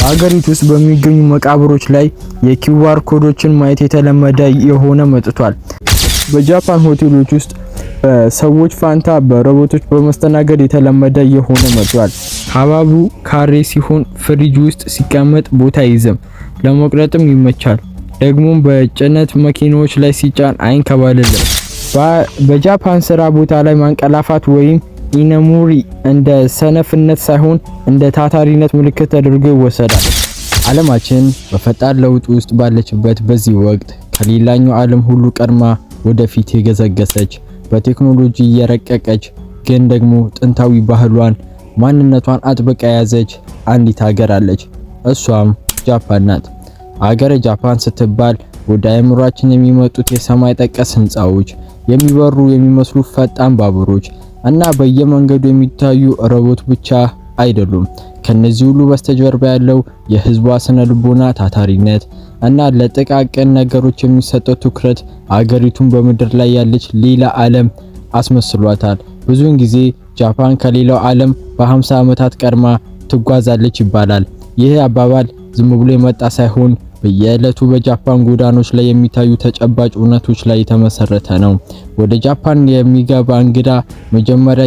በሀገሪቱ ውስጥ በሚገኙ መቃብሮች ላይ የ QR ኮዶችን ማየት የተለመደ እየሆነ መጥቷል። በጃፓን ሆቴሎች ውስጥ በሰዎች ፋንታ በሮቦቶች በመስተናገድ የተለመደ እየሆነ መጥቷል። ሐብሐቡ ካሬ ሲሆን ፍሪጅ ውስጥ ሲቀመጥ ቦታ አይይዝም፣ ለመቁረጥም ይመቻል። ደግሞም በጭነት መኪናዎች ላይ ሲጫን አይንከባለልም። በጃፓን ስራ ቦታ ላይ ማንቀላፋት ወይም ኢነሙሪ እንደ ሰነፍነት ሳይሆን እንደ ታታሪነት ምልክት ተደርጎ ይወሰዳል። ዓለማችን በፈጣን ለውጥ ውስጥ ባለችበት በዚህ ወቅት ከሌላኛው ዓለም ሁሉ ቀድማ ወደፊት የገሰገሰች፣ በቴክኖሎጂ እየረቀቀች፣ ግን ደግሞ ጥንታዊ ባህሏን ማንነቷን አጥብቃ የያዘች አንዲት ሀገር አለች። እሷም ጃፓን ናት። አገረ ጃፓን ስትባል ወደ አእምሯችን የሚመጡት የሰማይ ጠቀስ ህንፃዎች፣ የሚበሩ የሚመስሉ ፈጣን ባቡሮች እና በየመንገዱ የሚታዩ ሮቦት ብቻ አይደሉም። ከነዚህ ሁሉ በስተጀርባ ያለው የህዝቧ ስነ ልቦና፣ ታታሪነት እና ለጥቃቅን ነገሮች የሚሰጠው ትኩረት አገሪቱን በምድር ላይ ያለች ሌላ ዓለም አስመስሏታል። ብዙውን ጊዜ ጃፓን ከሌላው ዓለም በ50 ዓመታት ቀድማ ትጓዛለች ይባላል። ይህ አባባል ዝም ብሎ የመጣ ሳይሆን በየዕለቱ በጃፓን ጎዳናዎች ላይ የሚታዩ ተጨባጭ እውነቶች ላይ የተመሰረተ ነው። ወደ ጃፓን የሚገባ እንግዳ መጀመሪያ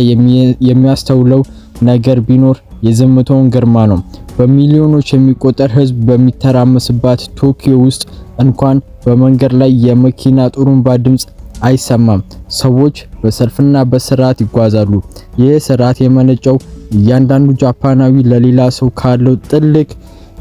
የሚያስተውለው ነገር ቢኖር የዝምታውን ግርማ ነው። በሚሊዮኖች የሚቆጠር ሕዝብ በሚተራመስባት ቶኪዮ ውስጥ እንኳን በመንገድ ላይ የመኪና ጥሩምባ ድምጽ አይሰማም። ሰዎች በሰልፍና በስርዓት ይጓዛሉ። ይህ ስርዓት የመነጨው እያንዳንዱ ጃፓናዊ ለሌላ ሰው ካለው ጥልቅ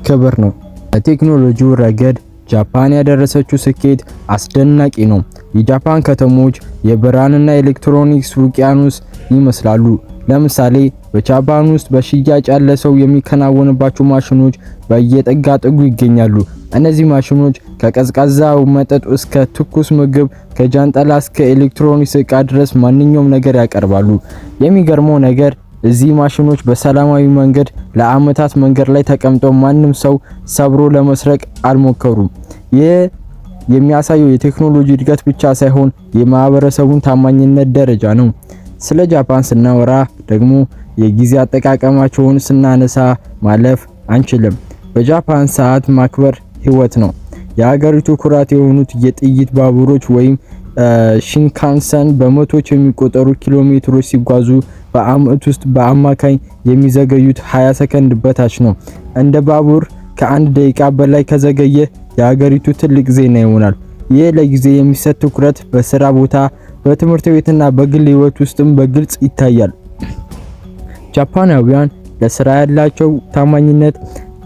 ክብር ነው። በቴክኖሎጂው ረገድ ጃፓን ያደረሰችው ስኬት አስደናቂ ነው። የጃፓን ከተሞች የብርሃንና ኤሌክትሮኒክስ ውቅያኖስ ይመስላሉ። ለምሳሌ በጃፓን ውስጥ በሽያጭ ያለ ሰው የሚከናወንባቸው ማሽኖች በየጥጋ ጥጉ ይገኛሉ። እነዚህ ማሽኖች ከቀዝቃዛ መጠጥ እስከ ትኩስ ምግብ፣ ከጃንጥላ እስከ ኤሌክትሮኒክስ ዕቃ ድረስ ማንኛውም ነገር ያቀርባሉ። የሚገርመው ነገር እዚህ ማሽኖች በሰላማዊ መንገድ ለአመታት መንገድ ላይ ተቀምጠው ማንም ሰው ሰብሮ ለመስረቅ አልሞከሩም። ይህ የሚያሳየው የቴክኖሎጂ እድገት ብቻ ሳይሆን የማህበረሰቡን ታማኝነት ደረጃ ነው። ስለ ጃፓን ስናወራ ደግሞ የጊዜ አጠቃቀማቸውን ስናነሳ ማለፍ አንችልም። በጃፓን ሰዓት ማክበር ህይወት ነው። የሀገሪቱ ኩራት የሆኑት የጥይት ባቡሮች ወይም ሺንካንሰን በመቶዎች የሚቆጠሩ ኪሎ ሜትሮች ሲጓዙ በአመት ውስጥ በአማካኝ የሚዘገዩት 20 ሰከንድ በታች ነው። እንደ ባቡር ከአንድ ደቂቃ በላይ ከዘገየ የሀገሪቱ ትልቅ ዜና ይሆናል። ይህ ለጊዜ የሚሰጥ ትኩረት በስራ ቦታ፣ በትምህርት ቤትና በግል ህይወት ውስጥም በግልጽ ይታያል። ጃፓናውያን ለስራ ያላቸው ታማኝነት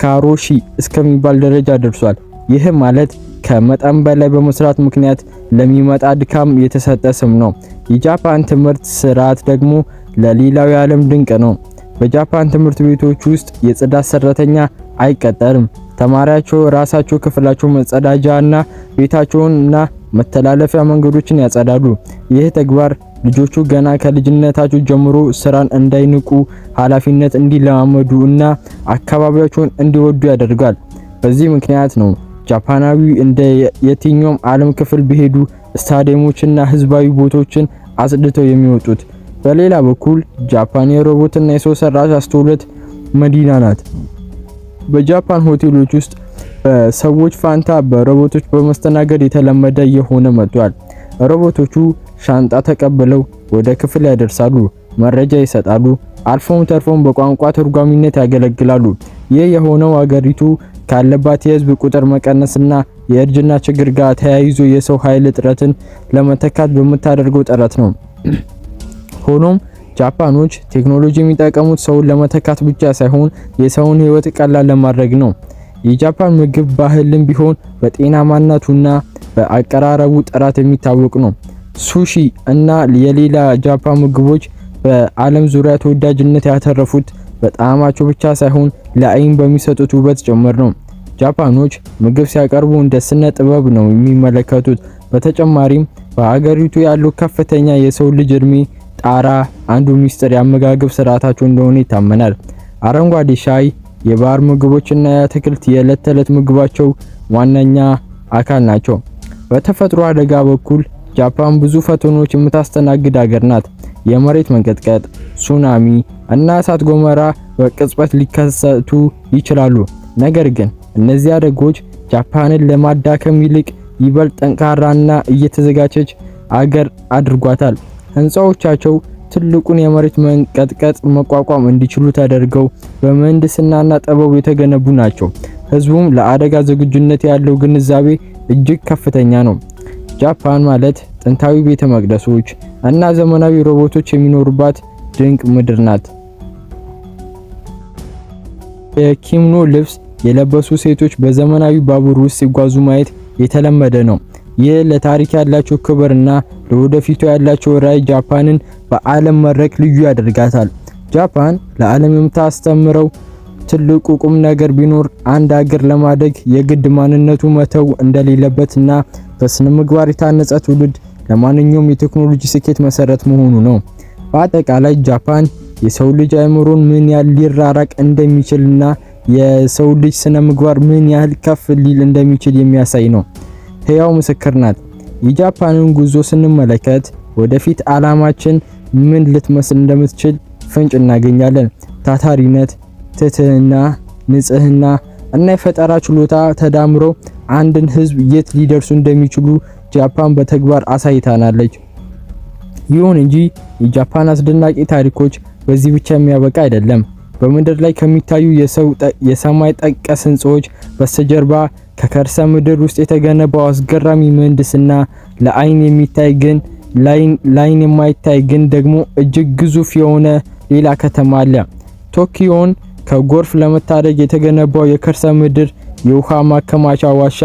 ካሮሺ እስከሚባል ደረጃ ደርሷል። ይህ ማለት ከመጠን በላይ በመስራት ምክንያት ለሚመጣ ድካም የተሰጠ ስም ነው። የጃፓን ትምህርት ስርዓት ደግሞ ለሌላው የዓለም ድንቅ ነው። በጃፓን ትምህርት ቤቶች ውስጥ የጽዳት ሰራተኛ አይቀጠርም። ተማሪያቸው ራሳቸው ክፍላቸው፣ መጸዳጃ እና ቤታቸውን እና መተላለፊያ መንገዶችን ያጸዳሉ። ይህ ተግባር ልጆቹ ገና ከልጅነታቸው ጀምሮ ስራን እንዳይንቁ፣ ኃላፊነት እንዲለማመዱ እና አካባቢያቸውን እንዲወዱ ያደርጋል። በዚህ ምክንያት ነው ጃፓናዊ እንደ የትኛውም ዓለም ክፍል ቢሄዱ ስታዲየሞችና ህዝባዊ ቦታዎችን አጽድተው የሚወጡት። በሌላ በኩል ጃፓን የሮቦትና የሰው ሰራሽ አስተውሎት መዲና ናት። በጃፓን ሆቴሎች ውስጥ በሰዎች ፋንታ በሮቦቶች በመስተናገድ የተለመደ እየሆነ መጥቷል። ሮቦቶቹ ሻንጣ ተቀብለው ወደ ክፍል ያደርሳሉ፣ መረጃ ይሰጣሉ፣ አልፎም ተርፎም በቋንቋ ተርጓሚነት ያገለግላሉ። ይህ የሆነው አገሪቱ ካለባት የህዝብ ቁጥር መቀነስና የእርጅና ችግር ጋር ተያይዞ የሰው ኃይል እጥረትን ለመተካት በምታደርገው ጥረት ነው። ሆኖም ጃፓኖች ቴክኖሎጂ የሚጠቀሙት ሰውን ለመተካት ብቻ ሳይሆን የሰውን ህይወት ቀላል ለማድረግ ነው። የጃፓን ምግብ ባህልም ቢሆን በጤናማነቱና በአቀራረቡ ጥራት የሚታወቅ ነው። ሱሺ እና የሌላ ጃፓን ምግቦች በዓለም ዙሪያ ተወዳጅነት ያተረፉት በጣዕማቸው ብቻ ሳይሆን ለአይን በሚሰጡት ውበት ጭምር ነው። ጃፓኖች ምግብ ሲያቀርቡ እንደ ስነ ጥበብ ነው የሚመለከቱት። በተጨማሪም በሀገሪቱ ያለው ከፍተኛ የሰው ልጅ እድሜ ጣራ አንዱ ሚስጥር የአመጋገብ ስርዓታቸው እንደሆነ ይታመናል። አረንጓዴ ሻይ፣ የባህር ምግቦችና የአትክልት የዕለት ተዕለት ምግባቸው ዋነኛ አካል ናቸው። በተፈጥሮ አደጋ በኩል ጃፓን ብዙ ፈተናዎች የምታስተናግድ ሀገር ናት። የመሬት መንቀጥቀጥ፣ ሱናሚ እና እሳት ገሞራ በቅጽበት ሊከሰቱ ይችላሉ። ነገር ግን እነዚህ አደጎች ጃፓንን ለማዳከም ይልቅ ይበልጥ ጠንካራና እየተዘጋጀች አገር አድርጓታል። ህንፃዎቻቸው ትልቁን የመሬት መንቀጥቀጥ መቋቋም እንዲችሉ ተደርገው በምህንድስናና ጥበብ የተገነቡ ናቸው። ህዝቡም ለአደጋ ዝግጁነት ያለው ግንዛቤ እጅግ ከፍተኛ ነው። ጃፓን ማለት ጥንታዊ ቤተ መቅደሶች እና ዘመናዊ ሮቦቶች የሚኖሩባት ድንቅ ምድር ናት። የኪሞኖ ልብስ የለበሱ ሴቶች በዘመናዊ ባቡር ውስጥ ሲጓዙ ማየት የተለመደ ነው። ይህ ለታሪክ ያላቸው ክብርና ለወደፊቱ ያላቸው ራዕይ ጃፓንን በዓለም መድረክ ልዩ ያደርጋታል። ጃፓን ለዓለም የምታስተምረው ትልቁ ቁም ነገር ቢኖር አንድ አገር ለማደግ የግድ ማንነቱ መተው እንደሌለበትና በስነ ምግባር የታነጸ ትውልድ ለማንኛውም የቴክኖሎጂ ስኬት መሰረት መሆኑ ነው። በአጠቃላይ ጃፓን የሰው ልጅ አእምሮን ምን ያህል ሊራራቅ እንደሚችልና የሰው ልጅ ስነ ምግባር ምን ያህል ከፍ ሊል እንደሚችል የሚያሳይ ነው። ሕያው ምስክር ናት። የጃፓንን ጉዞ ስንመለከት ወደፊት ዓላማችን ምን ልትመስል እንደምትችል ፍንጭ እናገኛለን። ታታሪነት፣ ትህትና፣ ንጽህና እና የፈጠራ ችሎታ ተዳምሮ አንድን ህዝብ የት ሊደርሱ እንደሚችሉ ጃፓን በተግባር አሳይታናለች። ይሁን እንጂ የጃፓን አስደናቂ ታሪኮች በዚህ ብቻ የሚያበቃ አይደለም። በምድር ላይ ከሚታዩ የሰማይ ጠቀስ ህንፃዎች በስተጀርባ ከከርሰ ምድር ውስጥ የተገነባው አስገራሚ ምህንድስና ለአይን የሚታይ ግን ላይን የማይታይ ግን ደግሞ እጅግ ግዙፍ የሆነ ሌላ ከተማ አለ። ቶኪዮን ከጎርፍ ለመታደግ የተገነባው የከርሰ ምድር የውሃ ማከማቻ ዋሻ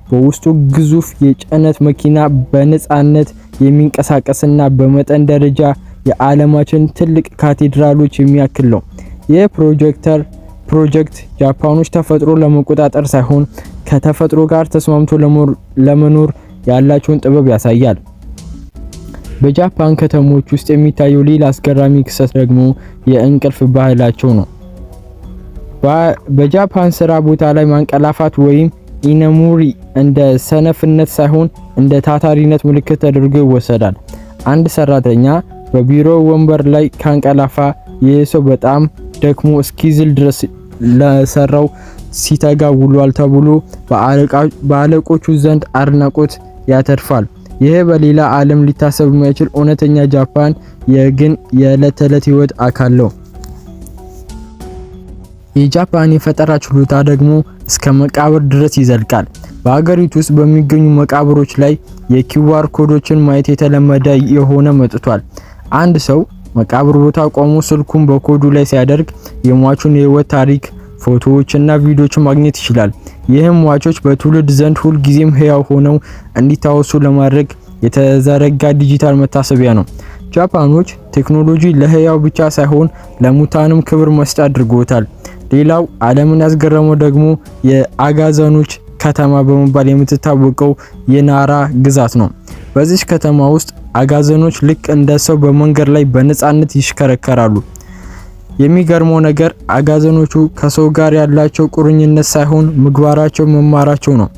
በውስጡ ግዙፍ የጭነት መኪና በነጻነት የሚንቀሳቀስና በመጠን ደረጃ የዓለማችን ትልቅ ካቴድራሎች የሚያክል ነው። ይህ ፕሮጀክት ጃፓኖች ተፈጥሮ ለመቆጣጠር ሳይሆን ከተፈጥሮ ጋር ተስማምቶ ለመኖር ያላቸውን ጥበብ ያሳያል። በጃፓን ከተሞች ውስጥ የሚታየው ሌላ አስገራሚ ክስተት ደግሞ የእንቅልፍ ባህላቸው ነው። በጃፓን ስራ ቦታ ላይ ማንቀላፋት ወይም ኢነሙሪ እንደ ሰነፍነት ሳይሆን እንደ ታታሪነት ምልክት ተደርጎ ይወሰዳል። አንድ ሰራተኛ በቢሮ ወንበር ላይ ካንቀላፋ ይህ ሰው በጣም ደክሞ እስኪዝል ድረስ ለሰራው ሲተጋ ውሏል ተብሎ በአለቆቹ ዘንድ አድናቆት ያተርፋል። ይህ በሌላ ዓለም ሊታሰብ የማይችል እውነተኛ ጃፓን የግን የዕለት ተዕለት ህይወት አካል ነው። የጃፓን የፈጠራ ችሎታ ደግሞ እስከ መቃብር ድረስ ይዘልቃል። በአገሪቱ ውስጥ በሚገኙ መቃብሮች ላይ የ QR ኮዶችን ማየት የተለመደ የሆነ መጥቷል። አንድ ሰው መቃብር ቦታ ቆሞ ስልኩን በኮዱ ላይ ሲያደርግ የሟቹን የህይወት ታሪክ፣ ፎቶዎች እና ቪዲዮዎችን ማግኘት ይችላል። ይህም ሟቾች በትውልድ ዘንድ ሁልጊዜም ህያው ሆነው እንዲታወሱ ለማድረግ የተዘረጋ ዲጂታል መታሰቢያ ነው። ጃፓኖች ቴክኖሎጂ ለህያው ብቻ ሳይሆን ለሙታንም ክብር መስጫ አድርጎታል። ሌላው ዓለምን ያስገረመው ደግሞ የአጋዘኖች ከተማ በመባል የምትታወቀው የናራ ግዛት ነው። በዚች ከተማ ውስጥ አጋዘኖች ልክ እንደ ሰው በመንገድ ላይ በነፃነት ይሽከረከራሉ። የሚገርመው ነገር አጋዘኖቹ ከሰው ጋር ያላቸው ቁርኝነት ሳይሆን ምግባራቸው መማራቸው ነው።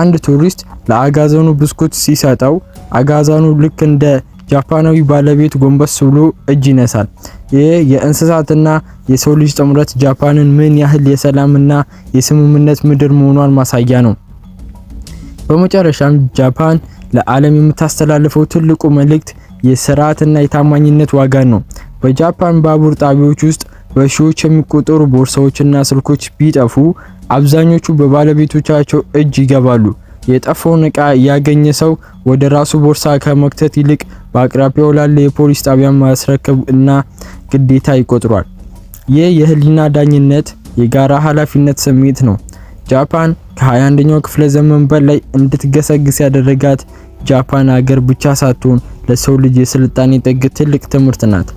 አንድ ቱሪስት ለአጋዘኑ ብስኩት ሲሰጠው አጋዘኑ ልክ እንደ ጃፓናዊ ባለቤት ጎንበስ ብሎ እጅ ይነሳል። ይህ የእንስሳትና የሰው ልጅ ጥምረት ጃፓንን ምን ያህል የሰላምና የስምምነት ምድር መሆኗን ማሳያ ነው። በመጨረሻም ጃፓን ለዓለም የምታስተላልፈው ትልቁ መልእክት የስርዓትና የታማኝነት ዋጋ ነው። በጃፓን ባቡር ጣቢያዎች ውስጥ በሺዎች የሚቆጠሩ ቦርሳዎችና ስልኮች ቢጠፉ አብዛኞቹ በባለቤቶቻቸው እጅ ይገባሉ። የጠፋውን ዕቃ ያገኘ ሰው ወደ ራሱ ቦርሳ ከመክተት ይልቅ በአቅራቢያው ላለ የፖሊስ ጣቢያ ማስረከብ እና ግዴታ ይቆጥሯል። ይህ የህሊና ዳኝነት የጋራ ኃላፊነት ስሜት ነው። ጃፓን ከ21ኛው ክፍለ ዘመን በላይ እንድትገሰግስ ያደረጋት ጃፓን ሀገር ብቻ ሳትሆን ለሰው ልጅ የስልጣኔ ጥግ ትልቅ ትምህርት ናት።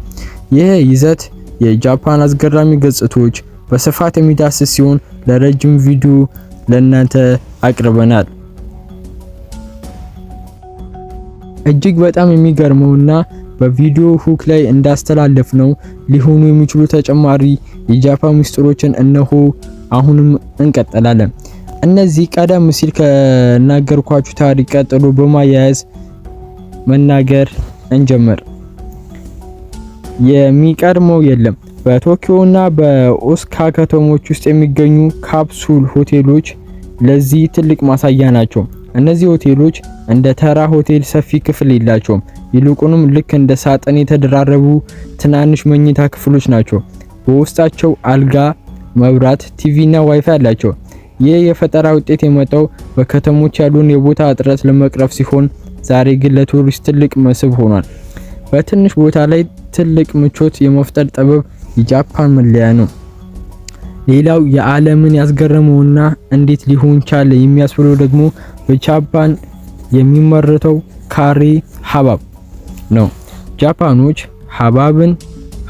ይህ ይዘት የጃፓን አስገራሚ ገጽታዎች በስፋት የሚዳስስ ሲሆን ለረጅም ቪዲዮ ለእናንተ አቅርበናል። እጅግ በጣም የሚገርመውና በቪዲዮ hook ላይ እንዳስተላለፍ ነው ሊሆኑ የሚችሉ ተጨማሪ የጃፓን ምስጢሮችን እነሆ አሁንም እንቀጥላለን። እነዚህ ቀደም ሲል ከናገርኳችሁ ታሪክ ቀጥሎ በማያያዝ መናገር እንጀምር። የሚቀድመው የለም። በቶኪዮ እና በኦሳካ ከተሞች ውስጥ የሚገኙ ካፕሱል ሆቴሎች ለዚህ ትልቅ ማሳያ ናቸው። እነዚህ ሆቴሎች እንደ ተራ ሆቴል ሰፊ ክፍል የላቸውም። ይልቁንም ልክ እንደ ሳጥን የተደራረቡ ትናንሽ መኝታ ክፍሎች ናቸው። በውስጣቸው አልጋ፣ መብራት፣ ቲቪ እና ዋይፋይ አላቸው። ይህ የፈጠራ ውጤት የመጣው በከተሞች ያሉን የቦታ እጥረት ለመቅረፍ ሲሆን ዛሬ ግን ለቱሪስት ትልቅ መስህብ ሆኗል። በትንሽ ቦታ ላይ ትልቅ ምቾት የመፍጠር ጥበብ የጃፓን መለያ ነው። ሌላው የዓለምን ያስገረመውና እንዴት ሊሆን ቻለ የሚያስብለው ደግሞ በጃፓን የሚመረተው ካሬ ሀባብ ነው። ጃፓኖች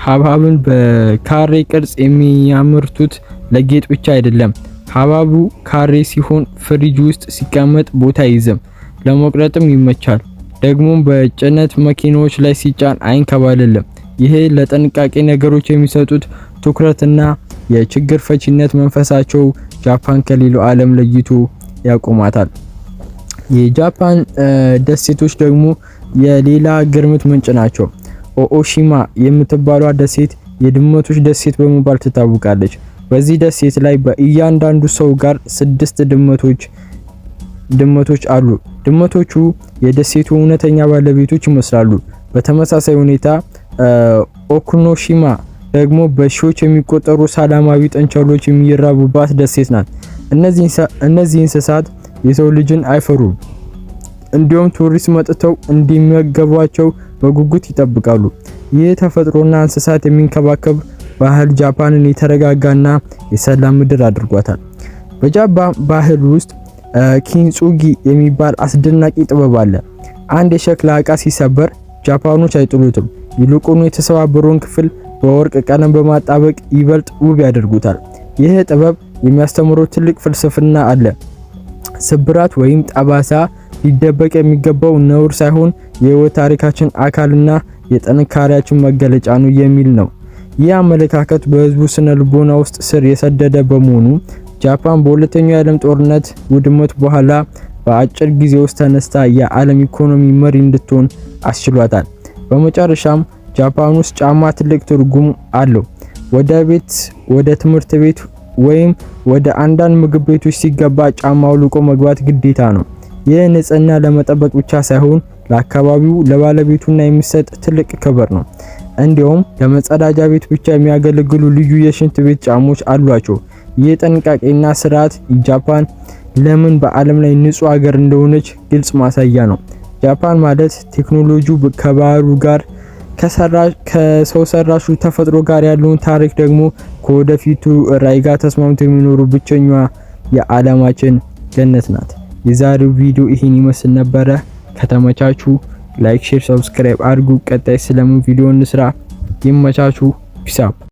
ሀብሀብን በካሬ ቅርጽ የሚያመርቱት ለጌጥ ብቻ አይደለም። ሀብሀቡ ካሬ ሲሆን ፍሪጅ ውስጥ ሲቀመጥ ቦታ አይይዝም፣ ለመቁረጥም ይመቻል። ደግሞም በጭነት መኪናዎች ላይ ሲጫን አይንከባለልም። ይሄ ለጥቃቅን ነገሮች የሚሰጡት ትኩረትና የችግር ፈቺነት መንፈሳቸው ጃፓን ከሌላው ዓለም ለይቶ ያቆማታል። የጃፓን ደሴቶች ደግሞ የሌላ ግርምት ምንጭ ናቸው። ኦኦሺማ የምትባሏ ደሴት የድመቶች ደሴት በመባል ትታወቃለች። በዚህ ደሴት ላይ በእያንዳንዱ ሰው ጋር ስድስት ድመቶች አሉ። ድመቶቹ የደሴቱ እውነተኛ ባለቤቶች ይመስላሉ። በተመሳሳይ ሁኔታ ኦኩኖሺማ ደግሞ በሺዎች የሚቆጠሩ ሰላማዊ ጥንቸሎች የሚራቡባት ደሴት ናት። እነዚህ እንስሳት የሰው ልጅን አይፈሩም። እንዲሁም ቱሪስት መጥተው እንዲመገቧቸው በጉጉት ይጠብቃሉ። ይህ ተፈጥሮና እንስሳት የሚንከባከብ ባህል ጃፓንን የተረጋጋና የሰላም ምድር አድርጓታል። በጃፓን ባህል ውስጥ ኪንጹጊ የሚባል አስደናቂ ጥበብ አለ። አንድ የሸክላ ዕቃ ሲሰበር ጃፓኖች አይጥሉትም። ይልቁኑ የተሰባበረውን ክፍል በወርቅ ቀለም በማጣበቅ ይበልጥ ውብ ያደርጉታል። ይህ ጥበብ የሚያስተምረው ትልቅ ፍልስፍና አለ። ስብራት ወይም ጠባሳ ሊደበቅ የሚገባው ነውር ሳይሆን የህይወት ታሪካችን አካልና የጥንካሬያችን መገለጫ ነው የሚል ነው። ይህ አመለካከት በህዝቡ ስነ ልቦና ውስጥ ስር የሰደደ በመሆኑ ጃፓን በሁለተኛው የዓለም ጦርነት ውድመት በኋላ በአጭር ጊዜ ውስጥ ተነስታ የዓለም ኢኮኖሚ መሪ እንድትሆን አስችሏታል። በመጨረሻም ጃፓን ውስጥ ጫማ ትልቅ ትርጉም አለው። ወደ ቤት፣ ወደ ትምህርት ቤት ወይም ወደ አንዳንድ ምግብ ቤቶች ሲገባ ጫማ አውልቆ መግባት ግዴታ ነው። ይህ ንጽህና ለመጠበቅ ብቻ ሳይሆን ለአካባቢው ለባለቤቱና የሚሰጥ ትልቅ ክብር ነው። እንዲሁም ለመጸዳጃ ቤት ብቻ የሚያገለግሉ ልዩ የሽንት ቤት ጫማዎች አሏቸው። ይህ ጥንቃቄና ስርዓት ጃፓን ለምን በዓለም ላይ ንጹህ ሀገር እንደሆነች ግልጽ ማሳያ ነው። ጃፓን ማለት ቴክኖሎጂው ከባህሉ ጋር፣ ከሰው ሰራሹ ተፈጥሮ ጋር ያለውን ታሪክ ደግሞ ከወደፊቱ ራዕይ ጋር ተስማምቶ የሚኖሩ ብቸኛዋ የዓለማችን ገነት ናት። የዛሬው ቪዲዮ ይህን ይመስል ነበረ። ከተመቻችሁ like፣ share፣ subscribe አድርጉ። ቀጣይ ስለምን ቪዲዮ እንስራ? ይመቻችሁ። Peace out.